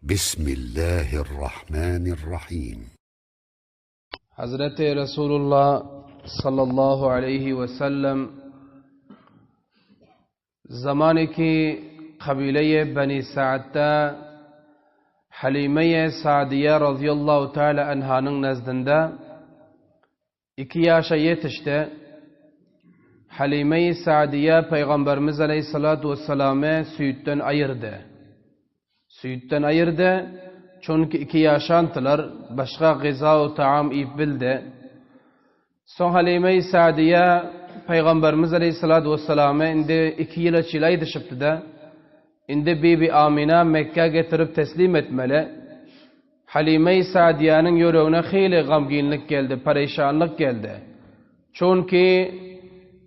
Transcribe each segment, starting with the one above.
Bismillahirrahmanirrahim. Hazreti Resulullah sallallahu aleyhi ve sellem زمانی که قبیله بنی Sa'd'da Halime Sa'diye radıyallahu teala anhanın nezdinde iki yaşa yetişti. Halime-i Sa'diye Peygamberimiz Aleyhissalatu vesselam'ı sütten ayırdı. Sütten ayırdı. Çünkü iki yaşantılar başka gıza ve taam yiyip bildi. Son Halime-i Sa'diye Peygamberimiz Aleyhissalatu vesselam'ı indi iki yıla çilay düşüptü de. Indi Bibi Amina Mekke getirip teslim etmeli. Halime-i Sa'diye'nin yüreğine xeyli gamginlik geldi, perişanlık geldi. Çünkü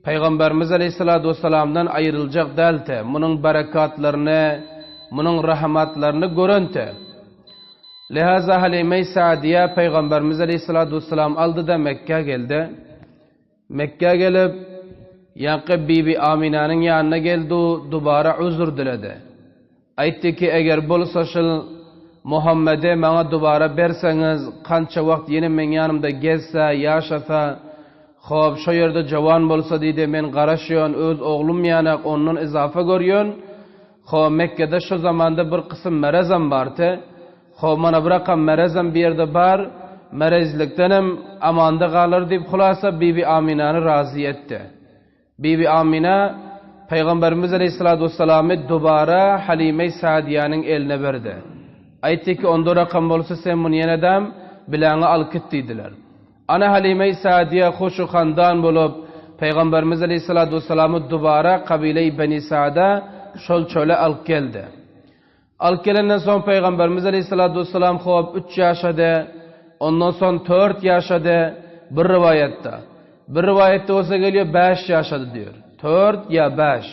Peygamberimiz Aleyhissalatu vesselam'dan ayrılacak delte, bunun berekatlarını, bunun rahmetlerini görüntü. Lihaza Halime-i Sa'diye Peygamberimiz Aleyhissalatu vesselam aldı da Mekke geldi. Mekke gelip, yankı Bibi Amina'nın yanına geldi, dubara uzur diledi. Aytdi ki eger bolsa şul Muhammed'e bana dubara berseniz, kança vakt yine men yanımda gezse, yaşasa, Hop, şu yerde jawan bolsa deydi, men garaşyon, öz oğlum yanak, ondan izafa görüyon. Hop, Mekke'de şu zamanda bir kısım merezem vardı. Hop, mana bir rakam merezem bir yerde var. Merezliktenem amanda kalır deyip hulasa Bibi Amina'nı razı etti. Bibi Amina Peygamberimiz Aleyhisselatü Vesselam'ı dubara Halime-i Sa'diye'nin eline verdi. Aytdi ki onda rakam bolsa sen bunu yenedem bileğini al git dediler. Ana Halime-i Sa'diye hoşu handan bolup Peygamberimiz Aleyhisselatü Vesselam'ı dubara kabile-i Beni Sa'da şol çöle alıp geldi. Alıp gelenden son Peygamberimiz Aleyhisselatü Vesselam hop 3 yaşadı, ondan son 4 yaşadı bir rivayette. Bir rivayette olsa geliyor 5 yaşadı diyor. 4 ya 5.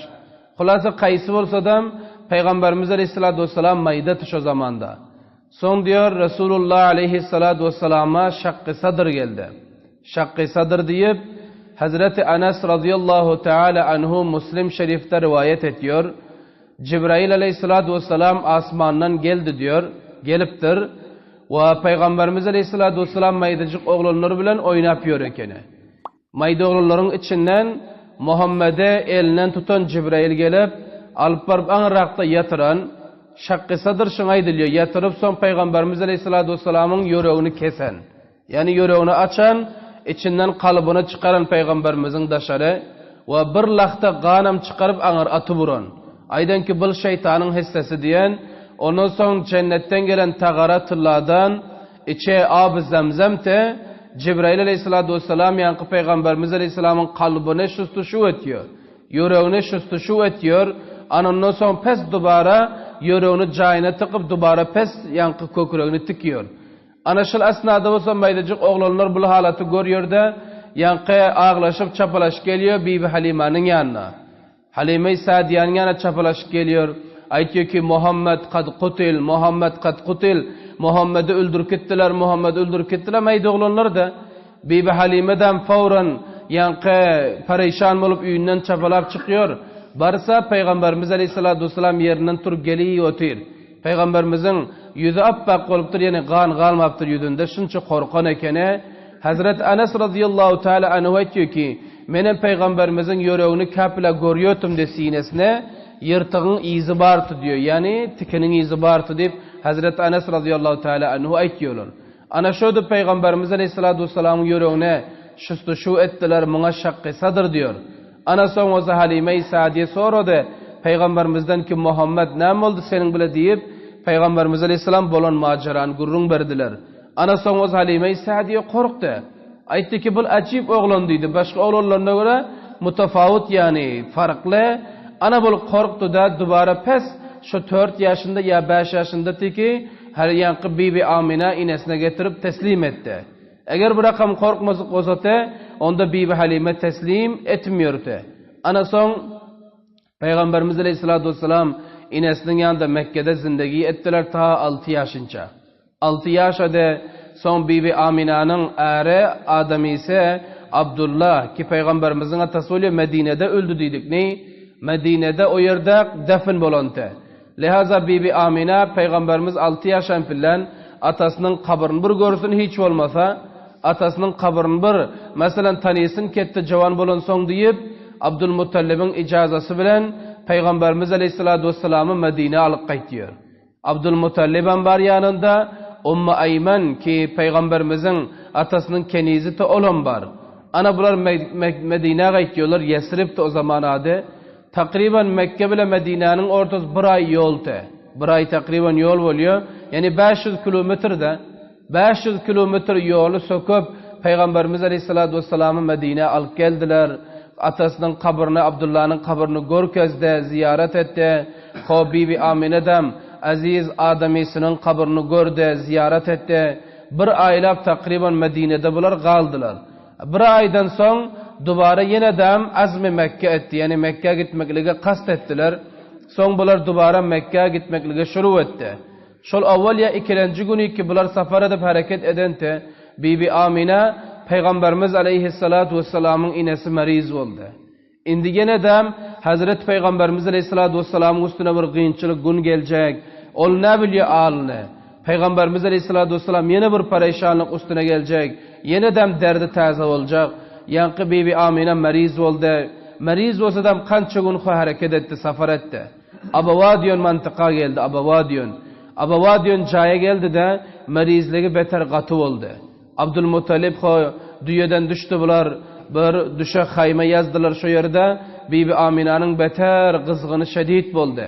Hulasa kayısı olsa da Peygamberimiz Aleyhisselatü Vesselam mayda o zamanda. Son diyor Resulullah Aleyhisselatü Vesselam'a şakkı sadır geldi. Şakkı sadır deyip Hazreti Anas radıyallahu teala anhu Müslim Şerif'te rivayet ediyor. Cibrail aleyhissalatu vesselam asmandan geldi diyor. Geliptir. Ve Peygamberimiz aleyhissalatu vesselam maydacık oğlanları bilen oynapıyor ekeni. Mayda oğlanların içinden Muhammed'e elinden tutan Cibrail gelip alıp barıp aňrakda yatıran şakkı sadır şuňa aýdylýar. Ýatyryp soň Peygamberimiz aleyhissalatu vesselamyň ýüregini kesen. Yani ýüregini açan, içinden kalıbını çıkaran Peygamberimizin daşary ve bir lahta ganam çıkarıp aňar aty buran. Aýdan ki bil şeytanın hissesi diyen, ondan soň cennetten gelen tagara tylladan içe ab zemzem te Cibrail aleyhissalatu vesselam yaňky Peygamberimiz aleyhisselamın kalbini şustuşu etiyor. Ýüregini şustuşu etiyor. Anondan soň pes dubara ýüregini jaýyna tykyp dubara pes yaňky köküregini tikiyor. Ana şul esnada bolsa maýdajyk oglanlar bu halaty görüyor da yaňky aglaşyp çapalaşyp geliyor Bibi Halimanyň ýanyna. Halime Sa'diýanyň ýanyna çapalaşyp geliyor. Aýtýar ki Muhammed kad kutil, Muhammed kad kutil. Muhammed'i öldürüp gittiler, Muhammed'i öldürüp gittiler. Mayda oglanlar da Bibi Halime'den fawran yaňky perişan bolup öýünden çapalap çykýar. Barsa Peygamberimiz Aleyhissalatu vesselam yerinden turup geliyor otyr. Peygamberimizin yüzü appak bolupdyr, yani gan galmapdyr yüzünde. Şunça korkan ekeni. Hazret Anas radıyallahu teala anhu aýtýar ki, menem Peygamberimizin ýüregini käpile görýötüm de sinesine ýyrtygyň izi bardy diýär. Yani tikiniň izi bardy diýip Hazret Anas radıyallahu teala anhu aýtýarlar. Ana şodu Peygamberimiz Aleyhissalatu vesselamyň ýüregine şustu şu etdiler, muňa şakkı sadyr diýär. Ana soň o Halime-i Sa'diye sorady Peygamberimizden ki Muhammed näme boldy seniň bile diýip Peygamberimiz Aleyhisselam bolan macerany gürrüň berdiler. Ana soň o Halime-i Sa'diye korkdy. Aýtdy ki bu ajib oglan diýdi. Başga oglanlaryna görä mutafawut yani farkly. Ana bul korkdy da dubara pes şu 4 yaşında ya 5 yaşında tiki her yaňky Bibi Amina inesine getirip teslim etdi. Eger bu rakam korkmasy bolsa onda Bibi Halime teslim etmiyordu. Ana soň Peygamberimiz Aleyhissalatu vesselam inesiniň ýanynda Mekke'de zindagi etdiler ta 6 yaşınca. 6 yaşada son Bibi Amina'nın äri adamisi Abdullah ki Peygamberimizin atası oluyor Medine'de öldü dedik. Ne? Medine'de o yerde defin bolonte. Lihaza Bibi Amina Pygamberimiz alty ýaşan bilen atasynyň kabryny bir görsün hiç bolmasa, atasynyň kabryny bir, meselem, tanysyn ketde jawan bolansoň diýip, Abdulmutallibiň ijazasy bilen Pygamberimiz aleýhissalatu wessalamy Medinä alyp gaýtýar. Abdulmutallibem bar ýanynda, Ummu Aýman ki Pygamberimiziň atasynyň keniziti olam bar. Ana bular Medinä gaýtýarlar, Ýesribdi o zaman ady. Takryban Mekge bile Medinäniň ortasy bir aý ýol-te. Bir aý takryban ýol bolýar. Ýagny 500 kilometr-de. 500 kilometr ýoly söküp, Pygamberimiz aleýhissalatu wessalamy Medinä alyp geldiler. Atasynyň kabryny, Abdullanyň kabryny görkezdi, zyýarat etdi. Ho, Bibi Aminedem eziz adamysynyň kabryny gördi, zyýarat etdi. Bir aýlap takryban Medinede bular galdylar. Bir aýdan soň dubara ýene-dem azmy Mekge etdi, ýagny Mekgä gitmeklige kast etdiler. Soň bular dubara Mekgä gitmeklige şuruw etdi. Şol owwal ýa ikilenji güni ki bular sapar edip hereket edente, Bibi Amina Pygamberimiz aleýhissalatu wessalamyň inesi mariz boldy. Indi ýene-dem Hezreti Pygamberimiz aleýhissalatu wessalamyň üstüne bir gynçylyk gün geljek. Ol näbilýär alyny. Pygamberimiz aleýhissalatu wessalam ýene bir pareşanlyk üstüne geljek. Ýene-dem derdi täze boljak. Ýaňky Bibi Amina mariz boldy. Mariz bolsadam kança gün hereket etdi, sapar etdi. Abawa diýen mantyka geldi, Abawa diýen. Abawa diýen jaýa geldi-de, merizligi beter gaty boldy. Abdulmuttalip ho düýeden düşdi bular, bir düşek haýma ýazdylar şo ýerde, Bibi Aminanyň beter gyzgyny şedid boldy.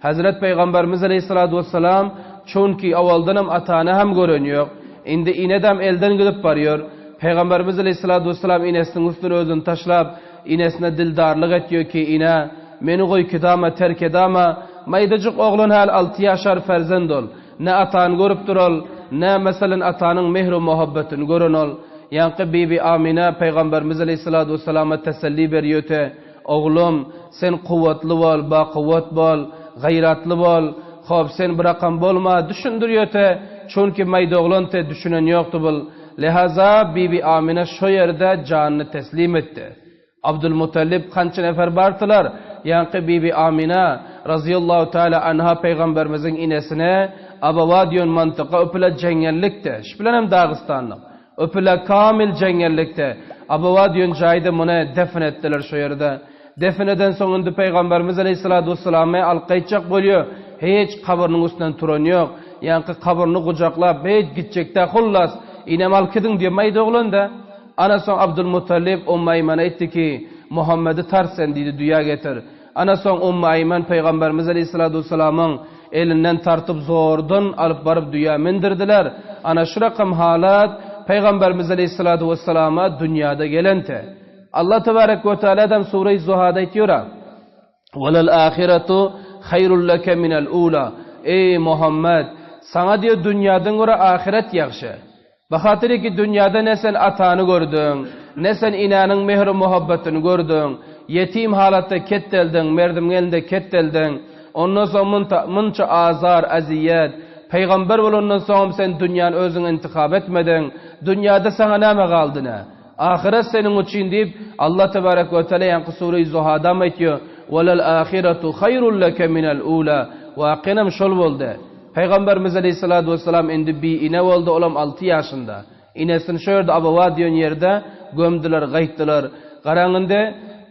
Hezret Pygamberimiz aleýhissalatu wessalam çünki owaldanam atany hem gören ýok, indi inedem elden gidip barýar. Pygamberimiz aleýhissalatu wessalam inesiniň üstüne özüni taşlap, inesine dildarlyk etýär ki, Ine, Meni goý kidama terk edama, Maýdajyk oglan häli alty ýaşar perzent ol. Ne atany görüpdir ol, ne, meselen, atanyň mehru-muhabbetini gören ol. Ýaňky Bibi Amina Pygamberimiz aleýhissalatu wessalama teselli berýöte, Oglum, sen kuwwatly bol, bakuwwat bol, gaýratly bol, hop, sen bir rakam bolma, düşündirýöte, çünki maýda oglan te düşünen ýokdy bul. Lehaza Bibi Amina şo ýerde janyny teslim etdi. Abdulmuttalib kança nefer bardylar, ýaňky Bibi Amina, razyýallahu taala anha pygamberimiziň inesine Abawa diýen mantyka öpüle jeňňellikde, şu bilenem dagystanlyk, öpüle kamil jeňňellikde, Abawa diýen jaýda muny defn etdiler şo ýerde. Defn eden soň indi pygamberimiz aleýhissalatu wessalamy alyp gaýtjak bolýar, hiç kabrynyň üstünden turan ýok, ýaňky kabryny gujaklap, heýt gitjekdä hullas, inem alyp gidiň diýip maýda oglan-da. Ana soň Abdulmuttalib Ummu Aýmana aýtdy ki, Muhammedi tart sen diýdi, düýä getir. Ana soň Ummu Aýman Pygamberimiz aleýhissalatu wessalamyň elinden tartyp zordan alyp baryp düýä mindirdiler. Ana şu rakam halat Pygamberimiz aleýhissalatu wessalama dünýäde gelente. Allah tebarek we teala-dam Sure-i Zuhada aýtýar-a. Welel ahiretu haýrul leke minel ula. Eý Muhammet, saňa diýe dünýäden görä ahiret ýagşy. Bahatyr ki dünýäde ne sen atany gördüň, ne sen inäniň mehri-muhabbatyny gördüň, ýetim halatda ketdeldiň, merdimiň elinde ketdeldiň. Ondan soň munta, munça azar, ezýet. Pygamber bolandan soňam sen dünýäni özüňe intihap etmediň. Dünýäde saňa näme galdy nä? Ahyret seniň üçin diýip, Allah tebarek we teala ýaňky sure-i Zuhadam aýtýar, Welel ahiretu haýrul leke minel ula. Wakynam şol boldy. Pygamberimiz aleýhissalatu wessalam indi bi ine boldy, olam alty ýaşynda. Inesini şo ýerde Abawa diýen ýerde gömdüler, gaýtdylar. Garaň indi,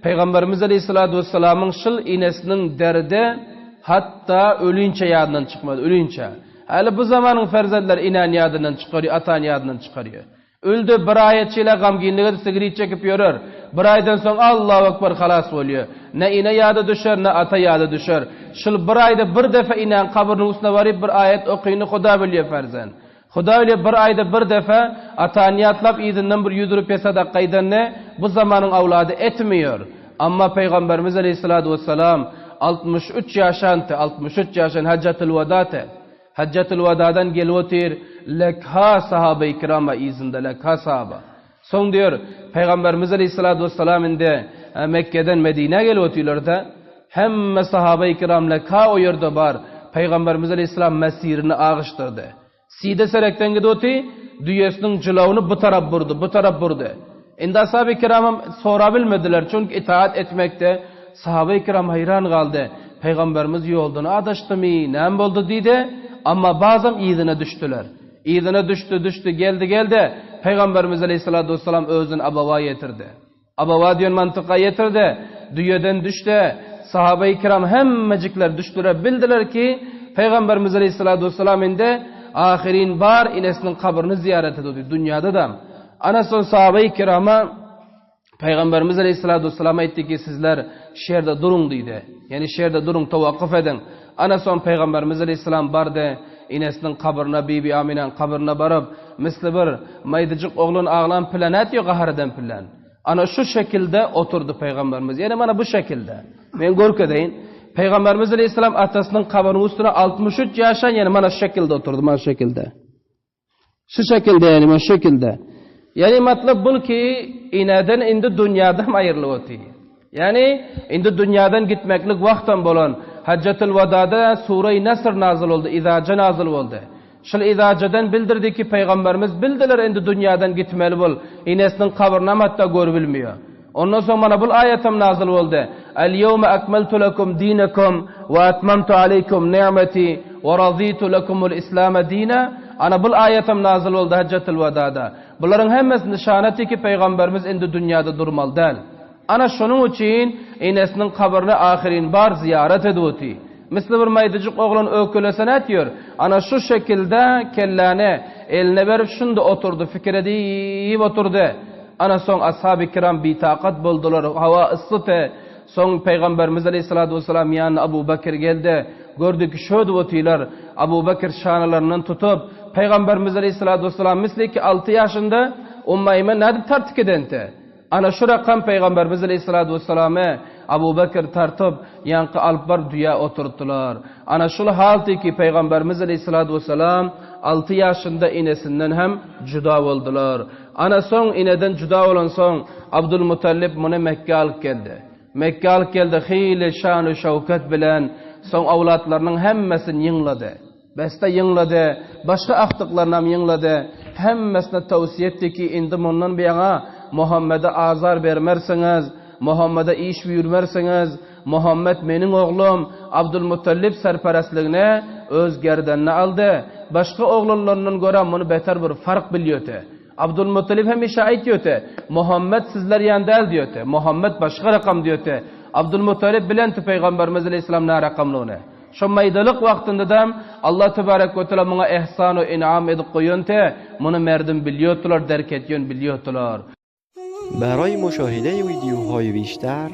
Pygamberimiz aleýhissalatu wessalamyň şyl inesiniň derdi hatda ölinçä ýadyndan çykmady, ölinçä. Häli bu zamanyň perzentleri inäni ýadyndan çykarýar, atany ýadyndan çykarýar. Öldi, bir aýa çile gamgynlyk edip sigirit çekip ýörer. Bir aýdan soň Allahu ekber halas bolýa. Ne ine ýada düşer, ne ata ýada düşer. Şul bir aýda bir defe inäň kabrynyň üstüne baryp bir aýat okyny Huda bilýä perzent. Huda bilýä bir aýda bir defe atany ýatlap yzyndan bir ýüz rupiýa sadaka edende bu zamanyň awlady etmeýär. Amma Pygamberimiz aleýhissalatu wessalam 63 ýaşanty, 63 ýaşan hajjatul wedate. Hajjatul Wedadan gelip otyr, lekha sahabeýi kiram bar yzynda, lekha sahaba. Soň diýer, Pygamberimiz aleýhissalatu wessalam indi Mekgeden Medinä gelip otyrlar-da, hemme sahabeýi kiram lekha o ýerde bar, Pygamberimiz aleýhissalam mesirini agyşdyrdy. Side serekden gidip otyr, düýesiniň jylawyny bu tarap burdy, bu tarap burdy. Indi ashaby kiramam sorabilmediler, çünki itaat etmekde sahabeýi kiram haýran galdy. Pygamberimiz ýoldan adaşdymy, näme boldy diýdi. Amma bazam yzyna düşdüler. Yzyna düşdi, düşdi, geldi, geldi. Pygamberimiz aleýhissalatu wessalam özüni Abawa ýetirdi. Abawa diýen mantyka ýetirdi. Düýeden düşdi. Sahabeýi kiram hemmejikler düşdüler, bildiler ki, Pygamberimiz aleýhissalatu wessalam indi ahyrin bar enesiniň kabryny zyýarat edip dünýäde-de. Ana soň sahabeýi kirama Pygamberimiz aleýhissalatu wessalam aýtdy ki, sizler şu ýerde duruň diýdi. Ýagny şu ýerde duruň, towakgyf ediň. Ana soň Pygamberimiz aleýhissalam bardy, enesiniň kabryna, Bibi Aminanyň kabryna baryp, misli bir maýdajyk oglan aglan pilen ätýär gahardan pilen. Ana şu şekilde oturdy Pygamberimiz. Ýagny mana bu şekilde. Men görkezeýin. Pygamberimiz aleýhissalam atasynyň kabrynyň üstüne 63 ýaşan, ýagny mana şu şekilde oturdy, mana şu şekilde. Şu şekilde ýagny mana şu şekilde. Ýagny matlap bul ki ineden indi dünýäden aýrylyp oty. Ýagny indi dünýäden gitmeklik wagtam bolan. Hajjatul Wadada Sure-i Nasr nazyl boldy, Izaja nazyl boldy. Şul Izajadan bildirdi ki pygamberimiz bildiler indi dünýäden gitmeli bol. Inesiniň kabrynam hatda görübilmiýär. Ondan soň mana bul aýatam nazyl boldy, El-ýewme ekmeltu lekum dinekum we etmemtu aleýkum ni'meti we razitu lekumul islame dina. Ana bul aýatam nazyl boldy Hajjatul Wedada. Bularyň hemmesi nyşanaty ki pygamberimiz indi dünýäde durmaly däl. Ana şonuň üçin enesiniň kabryny ahyryn bar zyýarat edip oty. Misli bir maýdajyk oglan öýkelese nätýär? Ana şu şekilde kelläni eline berip şunda oturdy, pikir edip oturdy. Ana soň ashaby kiram bitakat boldular, hawa yssydy. Soň Pygamberimiz aleýhissalatu wessalam ýanyna Abu Bekir geldi. Gördi ki şödüp otylar. Abu Bekir şanalaryndan tutup, Pygamberimiz aleýhissalatu wessalam misli ki alty ýaşynda Ummu Eýmen nädip tartyp gidenti? Ana şu rakam Pygamberimiz aleýhissalatu wessalamy Abu Bekir tartyp, ýaňky alyp baryp düýä oturtdylar. Ana şul halty ki Pygamberimiz aleýhissalatu wessalam alty ýaşynda enesinden hem juda boldular. Ana soň eneden juda bolansoň Abdul Muttalib muny Mekgä alyp geldi. Mekgä alyp geldi hili şan-u-şöwket bilen, soň awlatlarynyň hemmesini ýygnady. Beste ýygnady, başga agtyklarynam ýygnady. Hemmesine towsiýe etdi ki, indi mundan buýana Muhammede azar bermersiňiz, Muhammede iş buýurmersiňiz, Muhammet meniň oglum, Abdul Muttalib serperestligini öz gerdenine aldy. Başga oglanlaryndan görä muny beter bir fark bilýärdi. Abdul Muttalib hemişe aýtýardy, Muhammet sizler ýan däl diýerdi. Muhammet başga rakam diýerdi. Abdul Muttalib bilendi Pygamberimiz aleýhissalam nä rakamlygyny. Şo maýdalyk wagtyndadam Allah tebarek we teala muňa ehsan we inam edip goýanty, muny merdim bilýärdiler, derk etýän bilýärdiler. برای مشاهده ویدیوهای بیشتر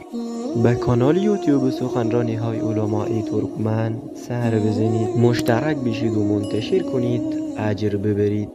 به کانال یوتیوب سخنرانی های علمای ترکمن سر بزنید مشترک بشید و منتشر کنید اجر ببرید.